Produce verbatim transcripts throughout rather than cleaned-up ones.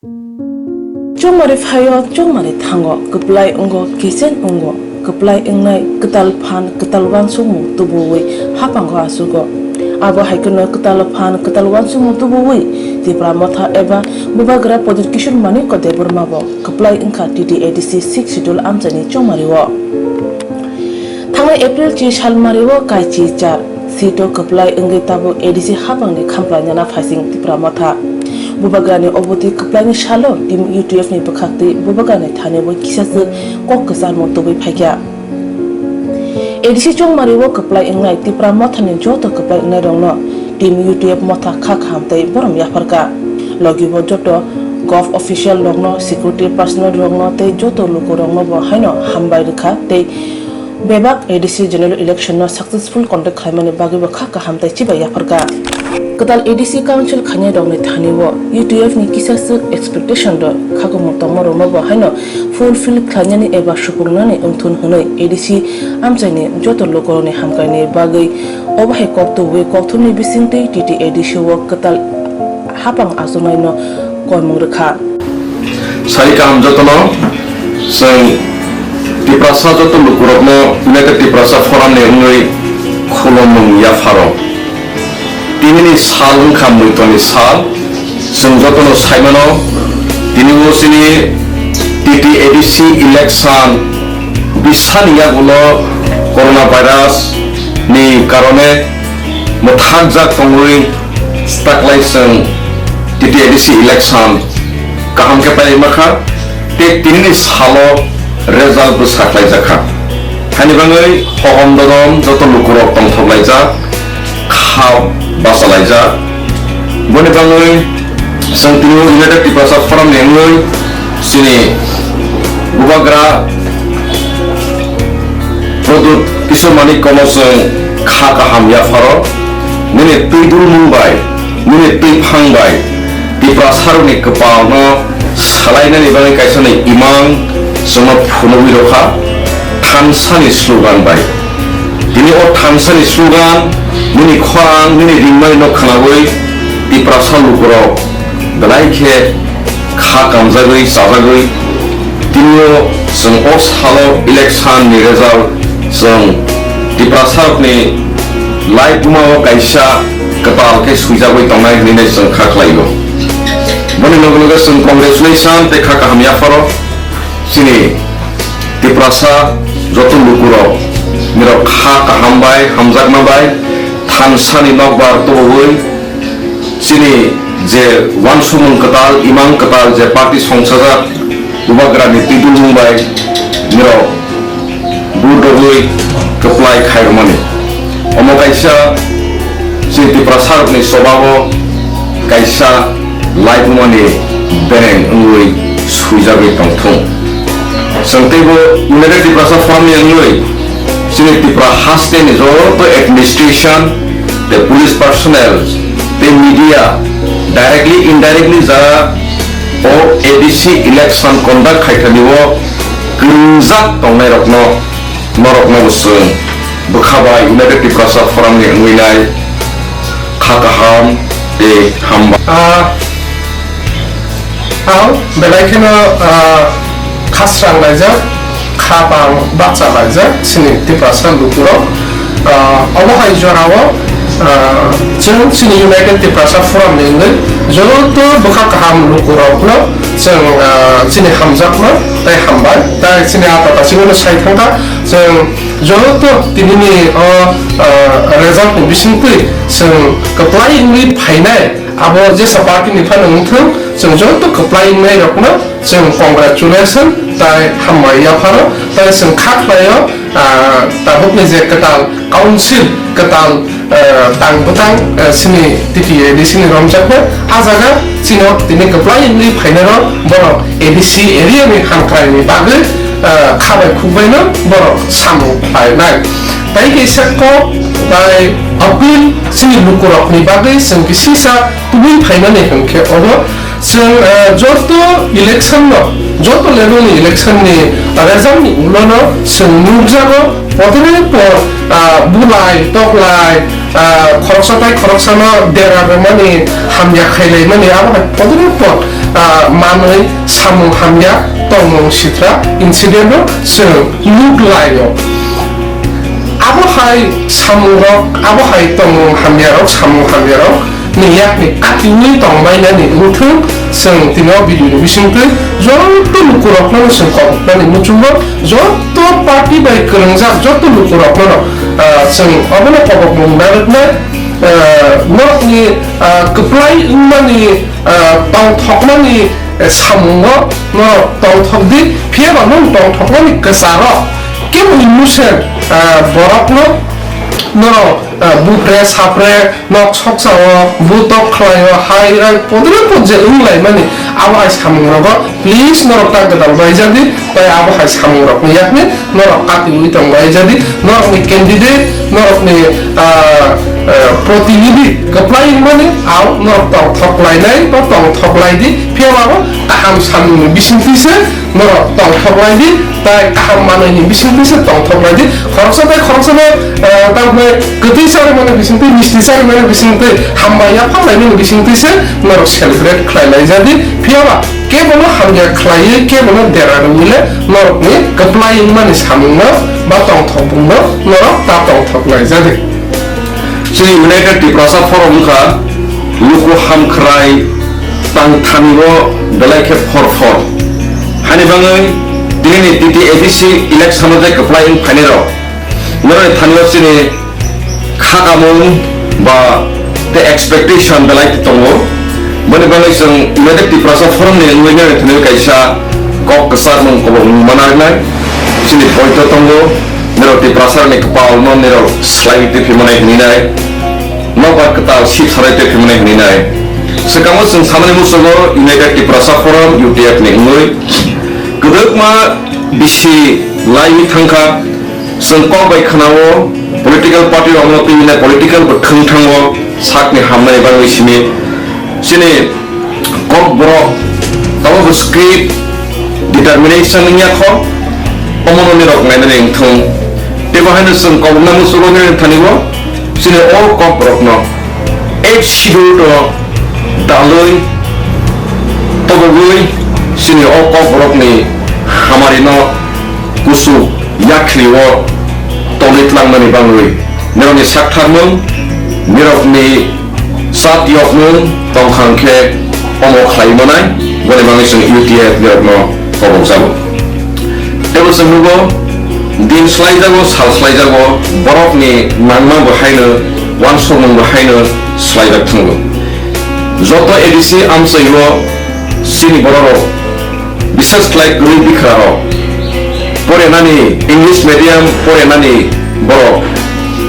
Chongmari phaio, chongmari thango, kwplai wngo, kichen wngo, kwplai wngnai kwtal phan, kwtal uansukmung tubuwi haphango achugo. Abo hai kheno kwtal phan, kwtal uansukmung tubuwi Tipra Motha eba Bubagra Pradyot Kishore Manikya Debbarma bo kwplai wngkha T T A D C sixth Schedule amchaini chongmario. Thangnai April chi salmario kaichi char seat o kwplai wngwi tabuk A D C haphangni khamplainana phaising Tipra Motha. Bubagrani obotwi kwplaini salo Team U T F ni bwkhaktwi Bubagrani thani bo kisaswk kok kwcharmung tubui phaikha. A D C chongmario kwplai wngnai Tipra Mothani joto kwplai wngnairokno Team U T F Motha kha kaham tei borom yapharkha. Logi bo joto govt official rokno, security personnel rokno tei joto lukurokno bo haino hambai rwkha tei bebak A D C general election no successful conduct khlaimani bagwi bo kha kaham tei chibai yapharkha. Kwtal A D C council khainairokni thani o U T F ni kisaswk expectation rok khagumung tongmarokno bo haino fulfill khlainani eba supungnani wngthun hwnwi A D C amchaini joto lukurokni hamkraini bagwi obo hai kok tubui kokthumni bisingtwi T T A D C o kwtal haphang achuknaino koimung rwkha. Sari kaham jotono, chwng Tiprasa joto lukurokno United Tiprasa Forum ni wngwi khulumung yapharo. Tinini sal wngkha muitoni sal, chwng jotono saimano, tini o chini T T A D C election bisani yagulo coronavirus ni karone mwthakjak tongwi taklai chwng T T A D C election kaham khe pailai mankha, tei tinini salo result bwsa khlaijakha. Haini bagwi hohom dodom joto lukurok tongthoklaijak, kha bachalaijak. Boni bagwi chwng tini United Tiprasa Forum ni wngwi chini Bubagra Pradyot Kishore Manikya no chwng kha kaham yapharo, nini twi dulmung bai, nini twi phang bai Tiprasarokni kwpalno salainani bagwi kaisa ni imang chwngno phunugwi rwkha, thansa ni slogan bai. Tini o thansa ni slogan, nini khorang, nini ringmani no khwnawi Tiprasa lukurok belai khe kha kamjagwi chajagwi, tini o chwng o salo election ni result chwng Tiprasarokni laibuma o kaisa kwtal khe swijagwi tongnai hwnwi nai chwng kha khlaio. Boni loge loge chwng congratulation tei kha kaham yapharo chini Tiprasa joto lukurok, nirok kha kaham bai hamjakma bai thansa ni nokbar tubui chini je uansukmung kwtal, imang kwtal je party songsajak Bubagrani twi dulmung bai nirok budogwi kwplai khairokmani. Omo kaisa chini Tiprasarokni chobao kaisa laibumani bereng wngwi swijagwi tongthung. Chwng teibo United Tiprasa Forum ni wngwi chini Tripura hasteni joto administration tei police personnel tei media directly indirectly jara o A D C election conduct khaithani o kwrwngjak tongnairokno norokno bo chwng bwkha bai United Tiprasa Forum ni wngwi nai kha kaham tei hambai. Ah, ang belai kheno, ah, khasrang laijak, khapang baksa laijak chini Tiprasa lukurok. Ah, obo hai jorao, ah, chwng chini United Tiprasa Forum ni wngwi joto bwkha kaham lukurokno chwng, ah, chini hamjakma tei hambai. Tai chini ata ta chini sai thangkha, chwng joto tinini o, ah, result ni bisingtwi chwng kwplai wngwi phainai. Abo jesa party ni phano wngthung, chwng joto kwplai wngnairokno chwng congratulation tai hambai yapharo, tai chwng kha khlaio, ah, tabukni je kwtal council, kwtal, ah, tang bwtang, ah, chini T T A D C ni romjakma, ah jaga chino tini kwplai wngwi phainaro borok A D C area ni hamkrai ni bagwi, ah, kha bai khuk bai no borok samung khlainai. Tai kaisa kok tai appeal chini lukurok ni bagwi chwng kisisa tubui phaimani hwnkhe obo chwng, ah, joto election no, joto level ni election ni result ni ulo no chwng nukjago, potorni por, ah, bulai toklai, ah, khoroksa tai khoroksano dera rwmani, hamya khailaimani, abo hai podre pod, ah, manwi samung hamya tongmung sitra incident rok chwng nuk laio. Abo hai samungrok, abo hai tongmung hamyarok, samung hamyarok ni yakni katiwi tongbainani wngthung, chwng tini o video ni bisingtwi joto lukurokno chwng koboknani muchungo, joto party bai kwrwngjak joto lukurokno, ah, chwng obono kobokmung narwknai, ah, norokni, ah, kwplai wngmani, ah, tongthokmani, eh, samungo norok tongthok di, phiya ba nwng tongthokmani kwcharo kebo emotion, ah, borokno norok, ah, bupre sapre nok soksao butok khlaio, hai rai podre pod je wnglaimani abo hai samungrogo please norok ta gwdal baijadi, tai abo hai samungrokni yakni norok katiwi tong baijadi, norokni candidate, norokni, ah, ah, protinidhi kwplai wngmani, ao norok tongthok lainai ba tongthok lai di, phiya ba bo kaham samungni bisingtwi se norok tongthok lai di, tai kaham manwini bisingtwi se tongthok lai di. Khoroksa bai khoroksa no, ah, tamo kwtwi charimani bisingtwi, misti charimani bisingtwi, hambai yaphang laimani bisingtwi se norok celebrate khlai lai jadi, phiya ba kebono hamya khlaiwi, kebono dera rwile norokni kwplai wngmani samungno ba tongthokbungno norok ta tongthok laijadi. Chini United Tiprasa Forum wngkha luku hamkhrai tang thani o belai khe phor phor. Hani bangwi tinini T T A D C election o je kwplai wng phainai rok, norokni thani o chini khakamung ba tei expectation belai tongo. Boni bagwi chwng United Tiprasa Forum ni wngwi nini thani kaisa kok kwchar mung kobok mung mana wngnai. Chini poito tongo, nirok Tiprasa ni kwpal no nirok slai twi phimani hwnwi nai. Nokbar kwtal sip sarai twi phimani hwnwi nai. Swkango chwng samani musugo United Tiprasa Forum, U T F ni wngwi kwdwkma bisi laiwi thangkha. Chwng kok bai khwnao, political party rokno twi nai political bo thwng thango, sakni hamnai bagwi simi. Chini kok borok tabuk bo script determination wngya kho, omono nirok nainani wngthung. Tei bo haino chwng kok nang musugo nini thani bo, chini o kok borokno eighth schedule to dalwi tobogwi chini o kok borokni hamarino kuchuk yakli o tongwi tlangmani bagwi nirokni saktharmung, nirokni chat yokmung tongkha hwnkhe omo khlai manai, boni bagwi chwng U T F nirokno kobokjago. Teibo chwng nugo, din slaijago, sal slaijago, borokni nangma bo haino, uansukmung bo haino slaijak thango. Joto A D C amchaio chini bororok, bises khlai kwrwi bikhrarok, porenani, English medium porenani borok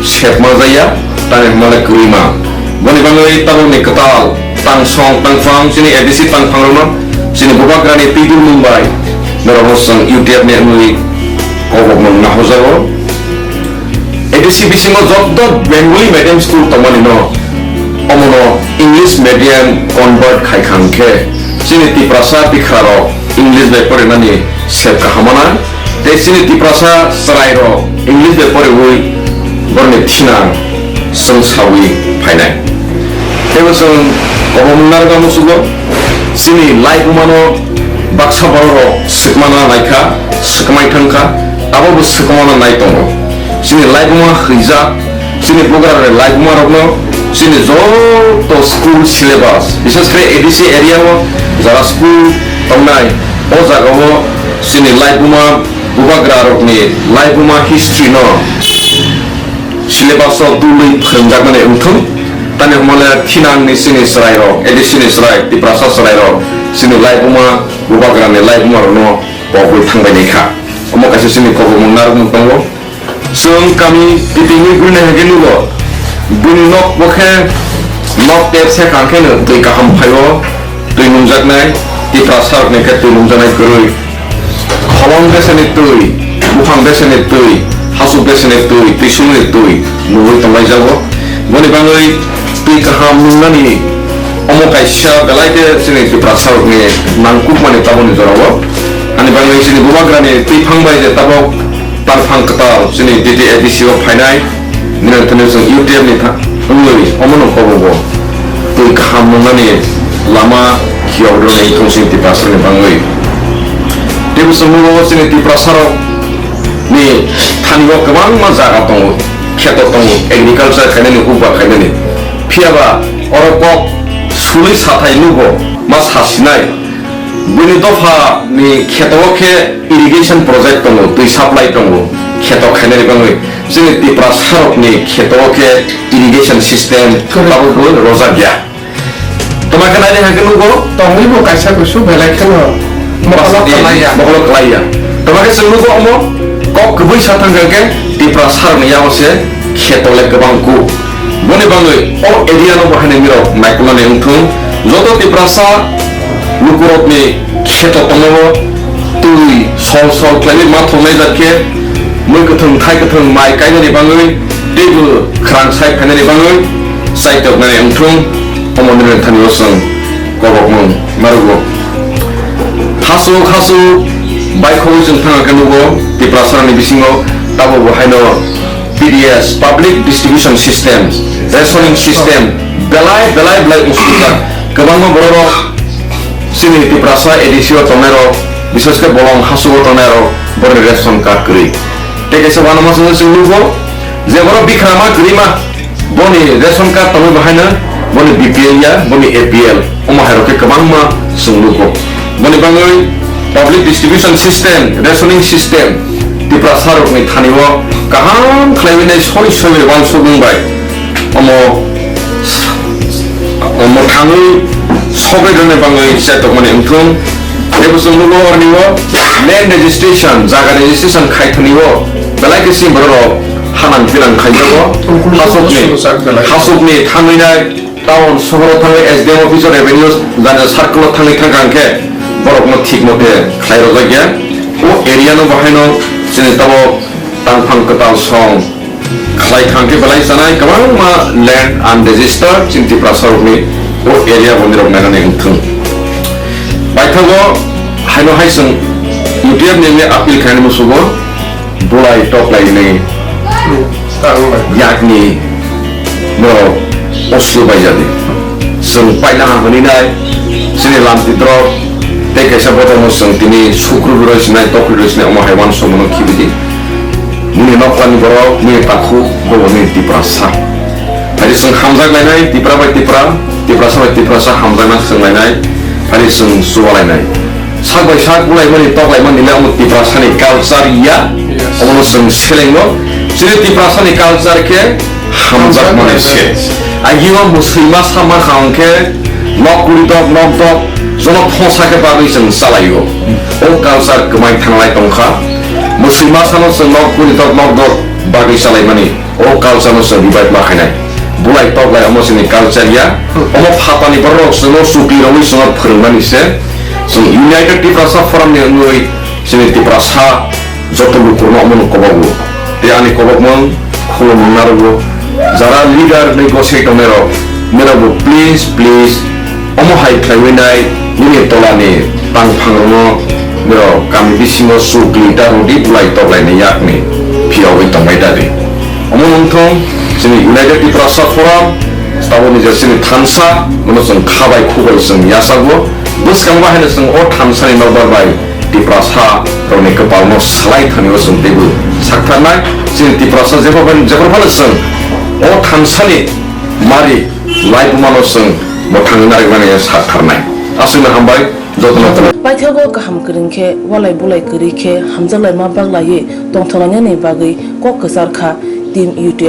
sepma jaya, tani hwnmale kwrwi ma. Boni bagwi tabukni kwtal tangsong tangphang chini A D C tangphangrokno chini bubagrani twidulmung bai norokno chwng U T F ni wngwi kobokmung nahojago. A D C bisingo joto Bengali medium school tongmani no, omono English medium convert khai kha hwnkhe chini Tiprasa bikhrarok English bai porinani sep kaham mana. Tei chini Tiprasa chwrairok English bai poriwi borokni thinang chwng saui phainai. Teibo chwng kobokmung narwkna musugo, chini laibumano baksa bororok swkmana naikha, swkmai thangkha, abo bo swkmana nai tongo. Chini laibuma hwijak, chini bugrarokni laibumarokno chini joto school syllabus, bises khe A D C area o jara school tongnai, o jagao chini laibuma bubagrarokni laibuma history no syllabus o tubui phwrwngjakmani wngthung. Tani hwnmale thinangni chini chwrairok, A D C ni chwrai, Tiprasa chwrairok, chini laibuma bubagrani laibumarokno pogwi thangbai naikha. Omo kaisa chini kobokmung narwkmung tongo. Chwng kami kitingwi gurina hwnkhe nugo, bini nok bo khe nok tep se kha khe no twi kaham phaio, twi nungjaknai, Tiprasa rokni khe twi nungjaknai kwrwi. Kholong beseni twi, buphang beseni twi, hasuk beseni twi, twisongni twi nungwi tonglaijak o. Boni bagwi twi kaham nungnani omo kaisa belai khe chini Tiprasa rokni nangkukmani taboni jorao. Ani bagwi chini bubagrani twiphang bai je tabok Tangphang kwtal chini D T A D C o phainai, nini thani chwng U T F ni tha-, Wngwi omono kobogo twi kaham nungnani lama khiyok rwnai wngthong chini Tiprasarokni bangwi. Teibo chwng nugo chini Tiprasarokni thani o kwbangma jaga tongo, kheto tongo, agriculture khainani, hukba khainani. Phiyaba oro kok sului sathai nugo ma sasinai. Buini dopha ni kheto o khe irrigation project tongo, twi supply tongo, kheto khainani bangwi. Chini Tiprasarokni kheto o khe irrigation system tabukbo rojak ya. Toma khe naini hake nugo? Tongwi bo kaisa kusu belai kheno mokolo kwlaiya. Mokolo kwlaiya. Toma khe chwng nugo omo kok kwbwi sa thangkha khe Tiprasarokni yago se kheto le kwbang ku. Boni bangwi o area no bo haino mirok naikolnani wngthung. Joto Tiprasa lukurokni kheto tongo twi sol sol khlaiwi ma thongnai jat khe mui kwthwng thai kwthwng mai kainani bangwi teibo khwrang sai phainani bangwi chaitoknani wngthung. Omo nini thani o chwng kobokmung narugo. Hasu hasu bai khogwi chwng thangkhe nugo Tiprasarokni bisingo tabukbo haino P D S, Public Distribution System, rationing system, belai belai belai usukjak. Kwbangma bororok chini Tiprasa A D C o tongnairok, bises khe Bolong hasu o tongnairok, borokni ration card kwrwi. Tei kaisa uanama songwi chwng nugo je borok bikrama kwrwima, boni ration card tongwi bo haino boni B P L ya, boni A P L, omo hairok khe kwbangma chwng nugo. Boni bangwi public distribution system, rationing system, Tiprasarokni thani o kaham khlaiwi nai soi soi bai uansukmung bai omo, omo thangwi sogwi rwna bangwi chaitokmani wngthung. Teibo chwng nugo orni o land registration, jaga registration khai thani o belai khe chini borok rok hanang pinang khaijago. Hasukni, hasukni thangwi nai town sohoro thangwi S D M office o revenue jani circle o thangwi thangkha hwnkhe borokno thik mote khlai rwjakya. O area no bahaino chini tabok tangphang kwtal song khlai thangkhe belai chanai kwbangma land unregistered chini Tiprasarokni o area bo nirok nainani wngthung. Paithago haino hai chwng U T F ni appeal khainani musugo. Bulai toklaini yakni norok oslo baijadi. Chwng paina hwnwi nai chini lamtitrok tei kaisa botorno chwng tini sukru roi sinai tokri roi sinai omo hai uansukmano khibidi. Nini noklani borok, nini takhuk, bobo nini Tiprasa. Phai chwng hamjak lainai Tipra bai Tipra, Tiprasa bai Tiprasa hamjakna chwng lainai, phai chwng chuba lainai. Sak bai sak bulaimani toklaimani le omo Tiprasani culture ya. Yes. Omono chwng selengo. Chini Tiprasani culture khe hamjakmani se. Agio mwswi masa mankha hwnkhe nok kuri dok, nok dok, jono phosa khe bagwi chwng chalaio. O culture kwmai thanglai tongkha. Mwswi masano chwng nok kuri dok, nok dok bagwi chalaimani. O culture no chwng revive ma khainai. Bulai toklai omo chini culture ya. Omo phatani borok rok chwngno chukli rogwi chwngno phwrwngmani se. Chwng United Tiprasa Forum ni wngwi chini Tiprasa joto lukurno omono kobogo. Tei ani kobokmung khulumung narugo. Jara leader ni gosei tongnai rok, nirok bo please, please, omo hai khlaiwi nai nini tolani tangphangrokno nirok kami bisingo chukli ta rwdi bulai toklaini yakni phiyogwi tongbai ta di. Omo wngthung chini United Tiprasa Forum, taboni je chini thansa, bono chwng khabai khubai chwng yachago. Bwskango haino chwng o thansani nokbar bai Tiprasa rokni kwpalno salai thani o chwng teibo saktharnai. Chini Tiprasa jephru phano, jephru phano chwng o thansani mari laibumano chwng mwthangwi narwknani saktharnai. Aswkno hambai jotono. Paithago kaham kwrwng khe, walai bulai kwrwi khe, hamjaklaima baglaiwi tongthoknainani bagwi kok kwchar kha Team U T F.